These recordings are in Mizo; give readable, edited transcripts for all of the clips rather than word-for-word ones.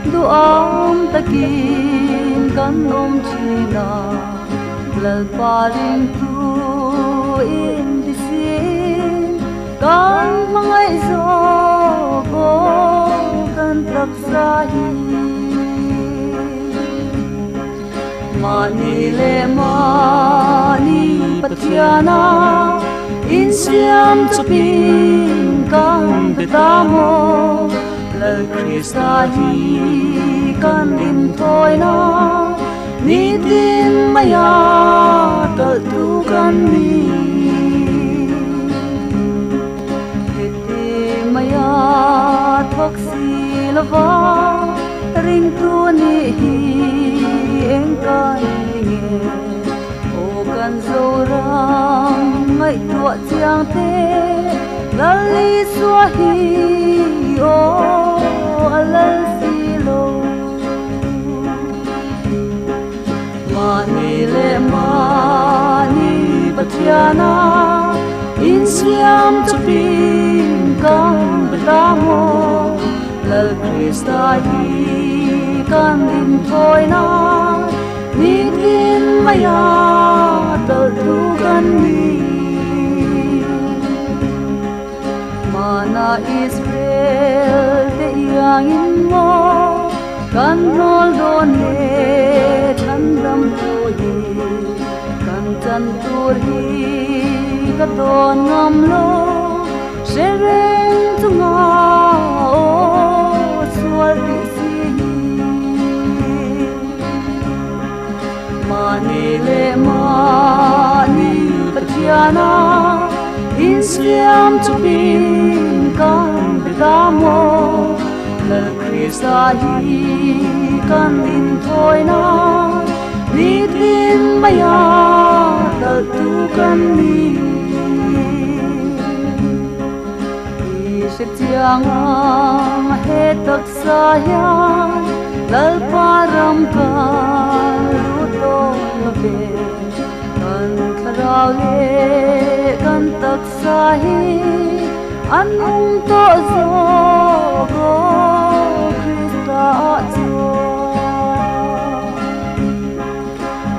Duham takin kan awm thin a, Lalpa ringtu inti sin kan hmangaih zawk aw kan taksa hi. Mahni leh mahni Pathiana insiam chawpin kan be ta maw? Lal Krista hi kan inthawina nitin maia talhtu kan ni. Heti maia thawk si lova ringtu nih hi eng kai nge? Aw kan Zoram ngaihtuah chiang te Lal Isua hi aw a lal si lo. Mahni leh mahni Pathiana insiam chawpin kan be ta maw? Lal Krista hi kan inthawina nitin maia talhtu kan ni. Mana Israel te iangin maw kan hnawl dawn le chhandam tu hi kan chan tur hi ka tawn ngam lo hre reng chunga aw sual tih si hi. Mahni leh mahni Pathiana insiam chawpin kan be ta maw? Lal Krista hi kan inthawina nitin maia talhtu kan ni. I hre chiang ang he taksa hian Lalpa ram kan lut dawn lo ve. Kan thlarau leh kan taksa hi an awm tawh zawk aw Krista ah chuan.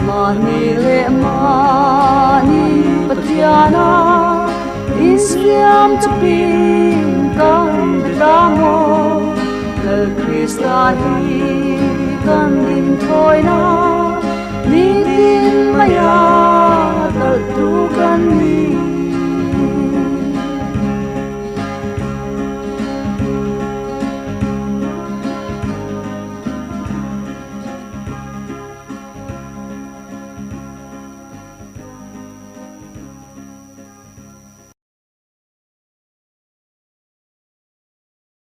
Mahni leh mahni Pathiana insiam chawpin kan be ta maw? Lal Krista hi kan inthawina nitin maia